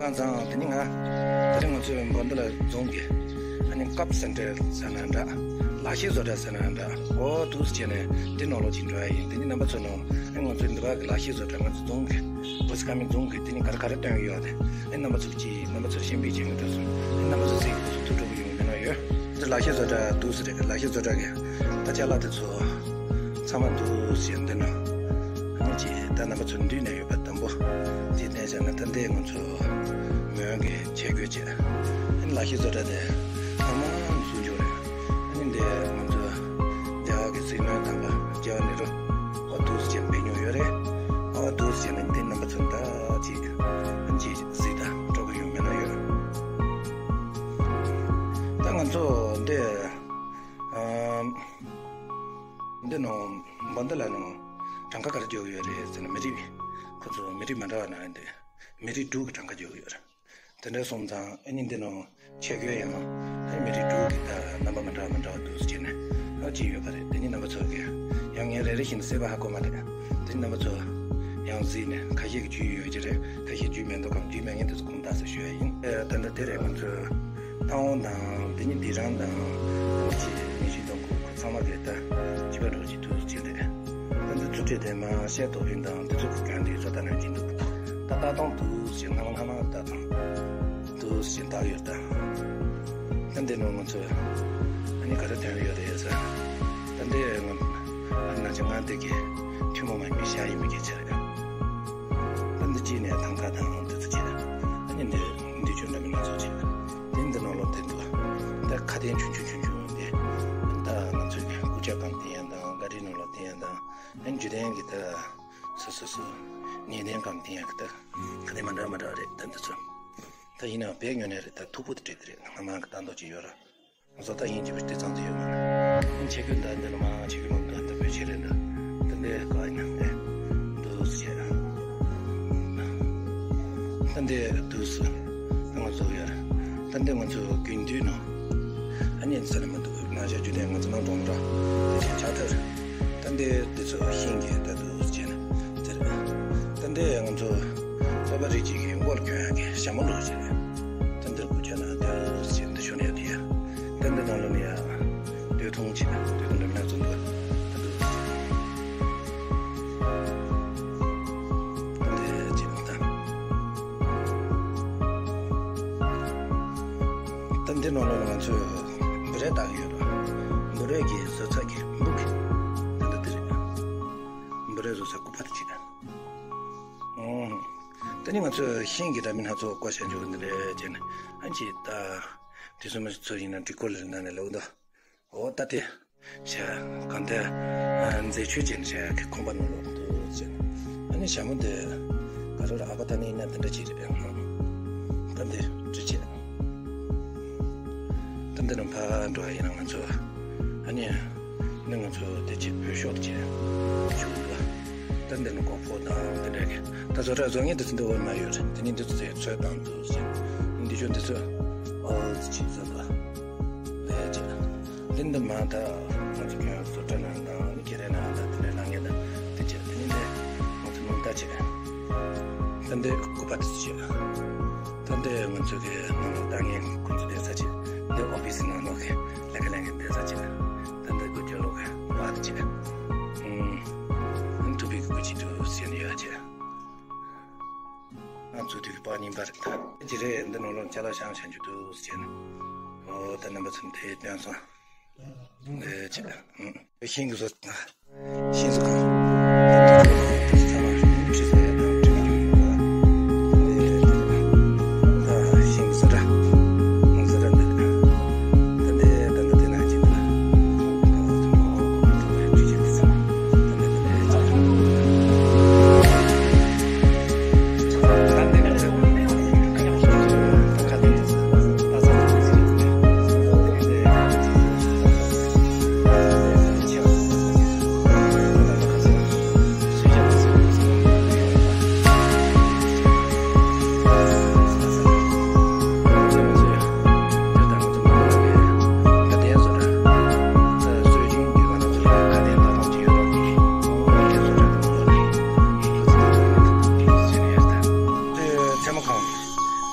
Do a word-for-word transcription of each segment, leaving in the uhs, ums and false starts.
ཀང་ཚང་དེ་ནི་ང་། དེ་རིང་ང་ཚོའི་འབོ་འདི་ལ་རྫོང་གི། ཨ་ནི་ཀབ་སེན་ཊར་ཟེར་ན་འདྲ། ལག་ཤེས་བཟོ་གྲྭ་ཟེར་ན་འདྲ། འོ་འདུག་སེ་བྱས་ནས་འདི་ནང་ལོགས་ཅིག་འགྲོ་ཡ་ཡིན། དེ་ནི་རྣམ་པ་ཚོ་ནང་ཨ་ང་ཚོའི་འདི་བར་གྱི་ལག་ཤེས་བཟོ་གྲྭ་ང་ཚོ་རྫོང་གི་འབོ་སི་ཀ་མི་རྫོང་གི་དེ་ནི་ག་རེ་ག་རེ་སྟོན་གྱི་ཡོད་དེ། ཨ་རྣམ་པ་ཚོ་ཅིག་རྣམ་པ་ཚོར་ཤེས་འབུལ་བྱེད་ཀྱི་འདུག་སོང་། ཨ་རྣམ་པ་ཚོ་གཟིགས་ཐུགས་སྤྲོ་པོ་ཡོང་མེད་ན་ཡོད། དེ་ལག་ཤེས་བཟོ་གྲྭ་འདུག་སེ་རེད། ལག་ཤེས་བཟོ་གྲྭ་གི་ད་ཅ་ལག་དེ་ཚོ་ཚང་མ་འདུག་སེ་འདི་ནང་། ཨ་ནི་ཅིག་ད་རྣམ་པ་ཚོ་མདུན་ནས་ཡོད་པ་དང་པོ་དེ་བསྟན་བྱས་ན། ད་ལྟའི་ང་ཚོ་མོན་གྱི་ཆས་གོས་བྱས། ཨ་ནི་ལག་ཤེས་བཟོ་གྲྭ་དེ་ཚང་མ་སུ་འཇོག་རེད། ཨ་ནི་འདི་ང་ཚོ་རྒྱ་གར་གྱི་སྲིད་བློན་དམ་པ་ཇ་ཝར་ནེ་རུ། འོ་འདུག་སེ་བྱས་ནས་བསྡད་ཡོད་རེད། འོ་འདུག་སེ་བྱས་ནས་འདི་རྣམ་པ་ཚོ་ད་ཅིག་ཅིག་གཟིགས་དང་སྤྲོ་པོ་ཡོང་མེད་ན་ཡོད། ད་ང་ཚོ་འདི་ཨམ། འདི་ནང་འབོ་འདི་ལ་ནང་གྲངས་ཀ་ག་རེ་རྒྱག་གི་ཡོད་རེད་ཟེར་ན། མི་རིགས་ཁོ་ཚོ་མི་རིགས་མ་འདྲ་བ་ནང་འདི་མི་རིགས་དྲུག་གི་གྲངས་ཀ་རྒྱག་གི་ཡོད་རེད། དེ་འདྲ་སོང་ཙང་ཨ་ནི་འདི་ནང་ཆས་གོས་ཡང་ཨ་ནི་མི་རིགས་དྲུག་གི་ད་རྣམ་པ་མ་འདྲ་བ་མ་འདྲ་བ་འདུག་སེ་བྱས་ནས་ཨ་ཅིག་ཡོད་པ་རེད། དེ་ནི་རྣམ་པ་ཚོ་གི་ཡང་ངས་རེ་རེ་བཞིན་གསལ་པོ་ཧ་གོ་མ་རེད། དེ་ནི་རྣམ་པ་ཚོ་ཡང་གཟིགས་ནས་ཁ་ཤས་ཀྱི་རྒྱུས་ཡོད་ཀྱི་རེད། ཁ་ཤས་རྒྱུས་མེད་མདོག་གམ་རྒྱུས་མེད་མཁན་དེ་ཚོ་དགོངས་དག་ཟེར་ཞུ་ཡ་ཡིན། ཨ་ད་ལྟ་དེ་རེད། ང་ཚོའི་ཏང་ཨོ་དང་དེ་ནི་དི་རང་དང་ཅིག་ཉི་ཤུ་དང་དགུ་ཁོ་ཚང་མ་གི་ད་བྱིས་པ་འགྲོ་ཅིག་འདུག་སེ་བྱས་རེད། ད་འདི་ཚོ་བྲིས་ཏེ་མ་བཤད་ཐོག་ཡིན་དང་འདི་ཚོ་གི་གན་དེ་བཟོ་ལྟ་ནང་གྱིན་འདུག་ད་ལྟ་སྟོང་འདུག་ཞེས་སྔ་མ་སྔ་མ་ལྟ་དང་འདུག་ཞེས་བཏགས་ཡོད་ད། ད་འདི་ནང་ང་ཚོས་ཨ་ནི་ག་རེ་ཐོན་ཡོད་རེད་ཟེར། ད་འདི་ང་ཨ་ནི་ང་ཚོ་ང་འདི་གི་ཐུན་མོང་མ་ཡིན་པའི་ཤ་ཡིན་པའི་སྐད་ཆ་རེད། ད་འདི་གཅིག་ནས་ཐང་ཀ་དང་འདི་ཚོ་བྱས། ཨ་ནི་འདི་འདི་ཆུ་འདྲ་མིན་སྣ་ཚོགས་བྱས། དེ་འདི་ནང་ལོགས་དེ་འདུག་ད་ཁ་དན་ཆུང་ཆུང་ཆུང་ཆུང་འདི་ད་ང་ཚོའི་སྐུ་ཆས་སྒམ་དེ་ཡང་དང་། ག་རི་ནང་ལོགས་དེ་ཡང་དང་། ཨ་ནི་འཇུ་ལྡན་གྱི་ད་སོ་སོ་སོ་ཉེ་ལྡན་སྒམ་དེ་ཡང་གི་ད་ཁ་དན་མ་འདྲ་མ་འདྲ་རེད། ད་འདི་ཚོ་ད་ཡིན་ནའང་བེད་ཉོ་ནས་རེད། ད་མཐུག་པོ་དེ་སྤྲད་དེ་རེད། སྣ་མང་གི་ལྟ་མདོག་ཅིག་ཡོད་ར། བཟོ་ལྟ་ཡིན་གྱི་བུ་དེ་ཙམ་དུ་ཡོད་མ་རེད། ཆས་གོས་འདི་འདི་ལ་མ་ཆས་གོས་མང་འདུག་ད་བོད་ཆས་རེད་འདུག་ད་འདི་ག་ཡིན་ན་འདི་འདུག་ཟེར། ད་འདི་འདུག་ཟེར། ད་ང་ཚོ་ཡོད་རེད། ད་འདི་ང་ཚོ་དགུན་དུས་ནང་ཨ་ནི་ཚ་ལ་མ་འདུག་ང་ཞག་རྒྱུ་དེ་ང་ཚོ་ནང་གྲོང་ར་དེ་ཆ་ཐར། ད་འདི་འདི་ཚོ་ཤིང་གི་ད་འདུག་ཟེར་ནས་དེ་རེད། ད་འདི་ང་ཚོ་གསོ་བ་རིགས་གཅིག་གི་མགོ་ལ་གྱོན་ཡག་གི་ཞྭ་མོ་འདྲ་ཞིག་རེད། ད་འདིར་སྐུ་ཆ་ན་དེ་ཟེར་འདི་ཤོར་ཡ་དེ་ཡ། ད་འདི་ནང་ལ་ནི་ཡ། སྟོད་ཐུང་ཆེ་སྟོད་ཐུང་འདྲ་མི་སྣ་ཚོ་འདུག་ད་འདུག་ད་འདི་ཅི་ད། ད་འདི་ནང་ལ་ང་ཚོས་འབུ་རས་བཏགས་ཡོད་ར། འབུ་རས་ཀྱི་བཟོ་ཚད་ཀྱི་འབུ་གི་ད་འདི་འདི་རེད། འབུ་རས་བཟོ་ཚད་སྐུད་པ་དེ་ཅི་ད། ཨོ། ད་ནི་ང་ཚོས་ཤིང་གི་འདྲ་མིན་སྣ་ཚོགས་བཀོལ་བྱས་འཇོག་གི་འདི་རེད་ཅེས་ནས་ཨ་ཅི་ད། དེ་ཚོ་མི་ཚོ་ཡིན་ན་འགྲིག་གོ་ལེར་ན་ནས་ལོག་འདུག་ཨོ་ད་དེ། བྱས། གང་ལྟར། མཛེས་ཆོས་ཅན་བྱས་ཀྱི་ཁང་པ་ནང་ལོག་འདུག་ཅེས། ཨ་ནི་ཞྭ་མོ་འདི། ག་རེ་ར་ཨ་ཕ་ད་ནི་ན་དེ་འདྲ་ཅིག་རེད་པས། ད་འདི་འདྲ་བྱས། ད་འདི་ནང་ཕར་འགྲོ་བ་ཡིན་ན་ང་ཚོ། ཨ་ནི། ནི་ང་ཚོ་དེ་ཅིག་བོད་ཤོག་ཅིག་བྱུང་འདུག་ད་འདི་ནང་ཀོ་ཕོ་དང་དེ་འདྲ་གི་ད་བཟོ་གྲྭ་བཟོ་མཁན་དེ་ཚོ་འདི་འོག་མ་ཡོད་རེད། དེ་ནི་འདི་ཚོ་ཚོད་ཚོད་བཏང་འདུག་ཅེས། འདི་ཆོ་འདི་ཚོ་ཨོ་ཙི་ཅིག་བཟོ་འདུག་ལས་ཅིག་འདི་འདི་མ་ད་ང་ཚོ་ཁྱོད་བཟོ་གྲྭ་ནང་དང་ནི་ཁྱེད་རའི་ནང་དང་དེ་འདྲའི་ལངས་མཁན་དང་དེ་ཅིག་དེ་ནི་འདི་ང་ཚོ་ནང་ད་ཅིག་ད་འདི་སྐུད་པ་དེ་ཚོ་ཅིག་ད་འདི་ང་ཚོ་གི་ནང་ལོགས་ལྟ་མཁན་ཁོང་ཚོ་བསྡད་ས་ཅིག་འདི་ཨོ་ཕི་སི་ནང་ལོགས་ཀྱི་ལས་ཀ་ལས་མཁན་བསྡད་ས་ཅིག་ད་འདི་སྐུ་ཅོ་ལོགས་ཀྱི་པར་ཅིག་ཨུམ། ཐུབ་པའི་སྐུ་ཅིག་ཏུ་ཟེར་ནས་ཡོད་ཅིག་ང་ཚོ་དུས་ཀྱི་པར་རྙིང་པ་རེད་ད། ཅི་རེད་འདི་ནང་ལོགས་ཅ་ལག་བཤམས་བཤམས་རྒྱུ་འདུག་ཟེར་ནས། ཨོ་ད་རྣམ་པ་ཚོ་འདི་སྟོན་སོང་། ཨེ་ཅི། ཤིང་གི་བཟོ། ཤིང་བཟོ་ཁང་།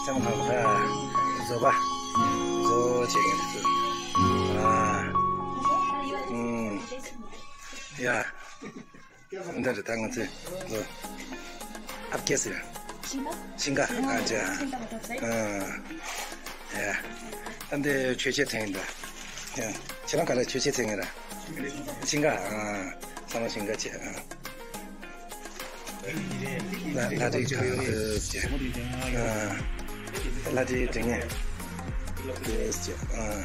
ཡང་དང་པོ་བཟོ་པ། བཟོ་བྱེད་མཁན་དེ་ཚོ། ཨ། ཨུམ། ཡ། འདི་རེད་ད་ང་ཚོས་བཟོ། ཨབ་ཀེ་ཟེར། ཤིང་ཀ་ཤིང་ཀ་ཨ་ཅག་ཤིང་ཀ་ཨ། ཡ། ད་འདི་ཆོས་ཆས་ཐོན་ཡིན་ད། ཡ། ཁྱེད་རང་ག་ལ་ཆོས་ཆས་ཐོན་ཡིན་ར། ཤིང་ཀ་ཨ། ཚང་མ་ཤིང་ཀ་བྱས་ཨ། ལ་ལ་རིགས་གང་འདུག་ཅེས། ཨ། ལ་རིགས་དྲི་ངན་འདུག་ཅེས། ཨ།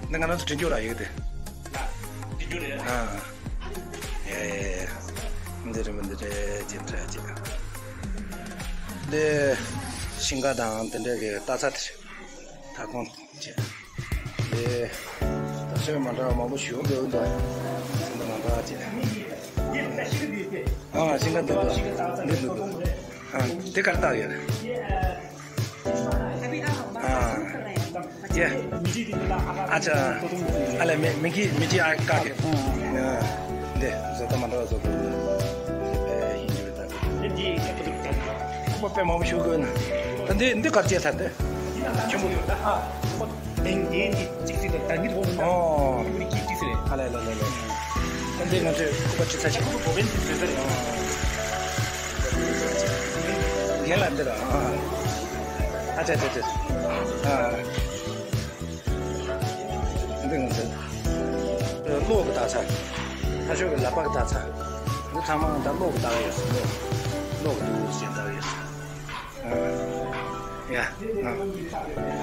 འདི་ང་རང་ཚོ་དྲི་རྒྱུ་ར་ཡོད་དེ། ཨ། ཡ་ཡ་ཡ། འདི་རེད་མི་འདི་རེད་ཅེས་འདྲ་ཅེས། འདི་ཤིང་ཀ་དང་དེ་འདྲ་གི་ལྟ་ས་དེ་རེད། ད་གོང་ཅེས། དེ་ད་ཆོས་མ་འདྲ་བ་མང་པོ་ཞུ་འདོད་འདུག་ཟིན་ད་མ་འདྲ་བ་ཅེས། ཨ་ཤིང་ཀ་འདི་འདུག་འདི་འདུག་ཨ་དེ་གར་བཏགས་ཡོད། ཨ་ཅེ། ཨ་ཅག་ཨ་ལས་མི་མི་གི་མི་གི་ཨ་ཀ་གི། འདི་བཟོ་ལྟ་མ་འདྲ་བ་བཟོ་དགོས་འདུག་ཨེ་ཡིན་རྒྱུ་རེད་ད། ཁོ་པ་དཔེ་མང་པོ་ཞུ་དགོས་ན། ད་འདི་འདི་གར་བྱས་ཚར་འདི། ཆེན་པོ་ཡོད་ད། ཨ། ཨོ། ཨ་ལ་ལ་ལ་ལ། ད་འདི་ང་ཚོས་ཁོ་པ་ཁྲི་ཚ་ཞིག་ཁོ་པ་བོ་བན་དུ་བཟོས་ཟེར། རྒན་ལགས་འདི་ར། ཨ། ཨ་ཅག་ཅག་ཅག་ཨ། འདི་ང་ཚོ་གློག་གི་ལྟ་ས། ཁ་ཤོར་གི་ལག་པ་གི་ལྟ་ས། འདི་ཚང་མ་ད་གློག་གི་ལྟ་གི་ཡོད་ཟེར། གློག་གློག་གི་འདུག་ཟེར་ལྟ་གི་ཡོད་ཟེར། ཨ། ཡ། ཨ།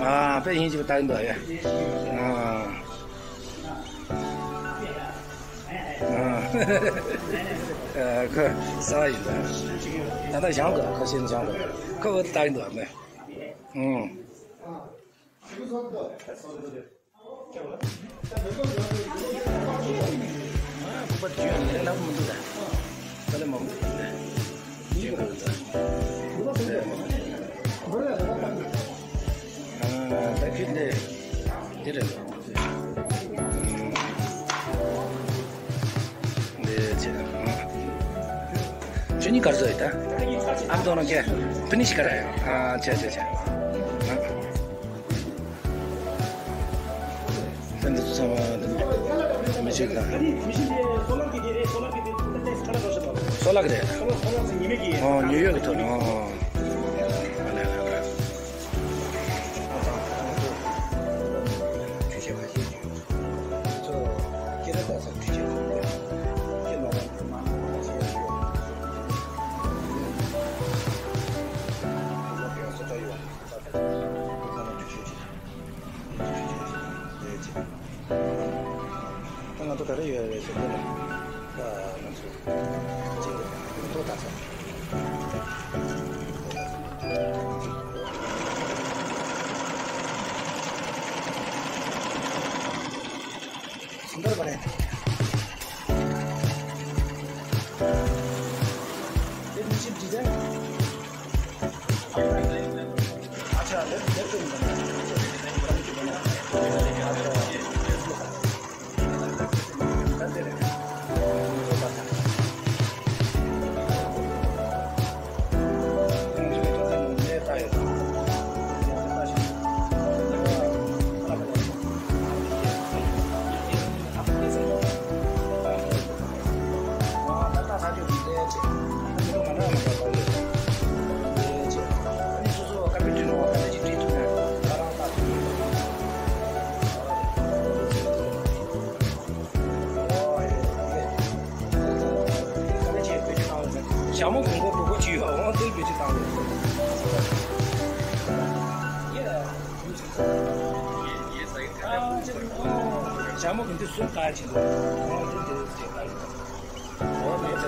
ཨ་དཔེ་ཡིན་གཅིག་པ་ལྟ་གི་འདུག་ཡ། ཨ། ཨ། ཁོ་ས་ཡིན་ད། ད་ལྟ་བཞེངས་དགོས་ཁ་ཤས་བཞེངས་དགོས་ཁོ་བོ་ལྟ་གི་འདུག་ཨ་མེ། ཨུང་། ཁྱོད་གཉིས་གར་བཟོ་ཡི་ད། ཨ་མདོ་ནང་ག་ཕི་ནིཤ་ག་ར་ཡ། ཨ་ཆ་ཆ་ཆ། ད་འདི་ཚོ་ཚང་མ་མི་ཤེས་ག་སོ་ལག་གི་རེད། ཨོ་ཉུ་ཡོག་གི་ཐོག་ནས། ཨོ། ཨ་ལས་ལས་ལས། ང་ཚོ་ག་རེ་ཡོད་རེད་ཟེར་ན། ང་ཚོ་ཅིག་ཏོ་ད་ས། སུན་དར་བ་རེད། དེ་མི་ཤེས་འདི་རེད། ཞྭ་མོ་གོང་པོ་སྤུ་གུ་གཅིག་ཡོད། འོང་དེ་བེད་སྤྱོད་བཏང་ཡོད། ཞྭ་མོ་གི་འདི་གསུམ་ལྟ་ཅིག་འདུག་འོང་དེ་དེ་བེད་སྤྱོད་བཏང་ཡོད། འོ་དེ་ཚོ་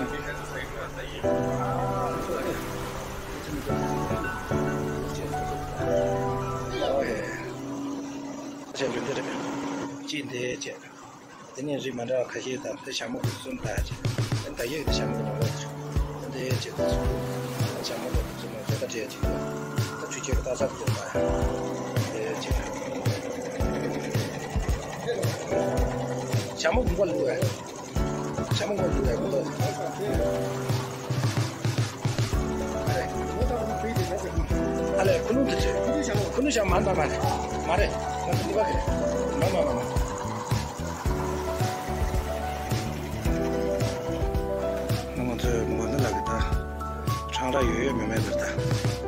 ཅན་འདི་འདི་རེད། ཅི་འདི་ཅི། དེ་ནས་རིགས་མ་འདྲ་བ་ཁ་ཤས་དང་དེ་ཞྭ་མོ་གི་གསུམ་ལྟ་ཅིག་དེ་ཡིག་དེ་ཞྭ་མོ་གི་ནང་ལོགས་དེ་ཅིག་ཞྭ་མོ་གི་གསུམ་ལ་བཟོ་ལྟ་བྲིས་ཅིག་ད་ཆུ་ཆེ་གི་ལྟ་ས་གི་དེ་ཅིག་ཞྭ་མོ་གི་མགོ་ལ་འདུག་ཨ། ཞྭ་མོ་མགོ་ལ་འདུག་ཨ་མགོ་ལ། ཨ་རེད། ཁུ་ལུང་དེ་ཚོས་ཁུ་ལུང་ཞག་ཁུ་ལུང་ཞག་མ་མ་མ་མ་རེད། ང་ཚོ་འདི་པ་རེད། མ་མ་མ་མ། ང་ཚོས་མོ་ནི་ལ་གི་ད་ཁྲང་ར་ཡོད་ཡོད་མེད་མེད་ཟེར་ད།